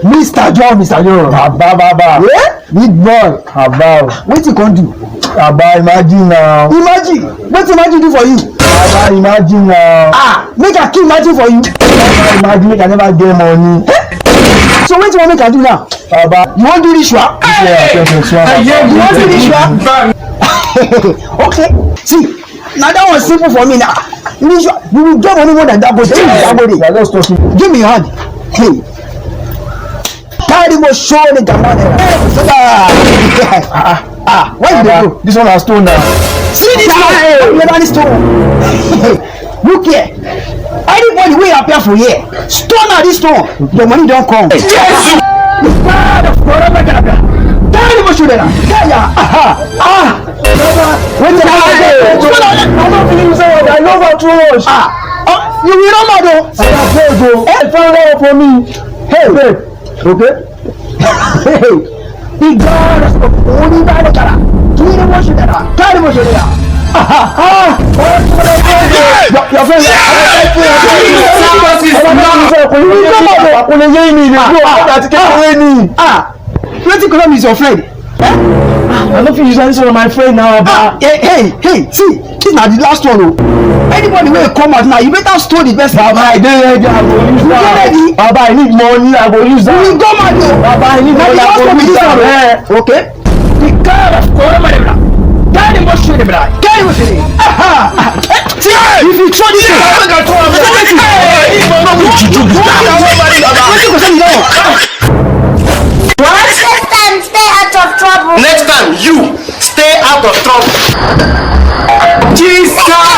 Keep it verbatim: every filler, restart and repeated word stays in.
Mister John, Mister John. Baba, baba. Eh? Big boy. Baba. Wetin you come do? Baba, imagine now. Imagine. Wetin imagine do for you? Baba, imagine now. Ah, make I kill imagine for you. Baba, imagine make I never get money. Eh? So wetin you wan make I do now? Baba. You wan do ritual? Yeah, yeah, yeah, yeah. You wan do ritual? Okay. See, now that one simple for me now. Ritual, you will get money more than that boy. Give me that body. Yeah, just talking. Give me your hand. Hey. Carry mo show the Gamane. Ah, ah, ah. Why you dey do? This one na stone now. See this one. Hey, you never stone. Look here. Anybody wey appear for here, stone na this stone. Your money don come. Jesus! God of Korobagada. Carry mo show the. Aha. Ah. Wetin I dey do? I no fit use that word. I love her too much. Ah, oh, you will run mad o. I abeg o. Eh? Find out for me. Hey, babe. Okay. Hey, the God of Only by the Kara. Kiri mo shudara. Kari mo shudara. Ah, ah. Your, your friend. Kò lè yé mi, kò lè yé mi. Ah, wetin come is your friend? Eh? Ah, I no fit use this one, my friend now, Baba. Hey, hey, hey, see, this na the last one o. Anybody wey come out now, you better stone the person. Baba, I dey ready, I go use that. You dey ready? Baba, I need money, I go use that. You go mad o. Baba, I need money, I go use that. Eh. Okay. The God of Koromare bra. Carry mo shiri bra. Carry mo shiri. Aha. If you show this thing, I go throw am. Wetin go send you down? Next time, stay out of trouble. Next time, you stay out of trouble. Jesus!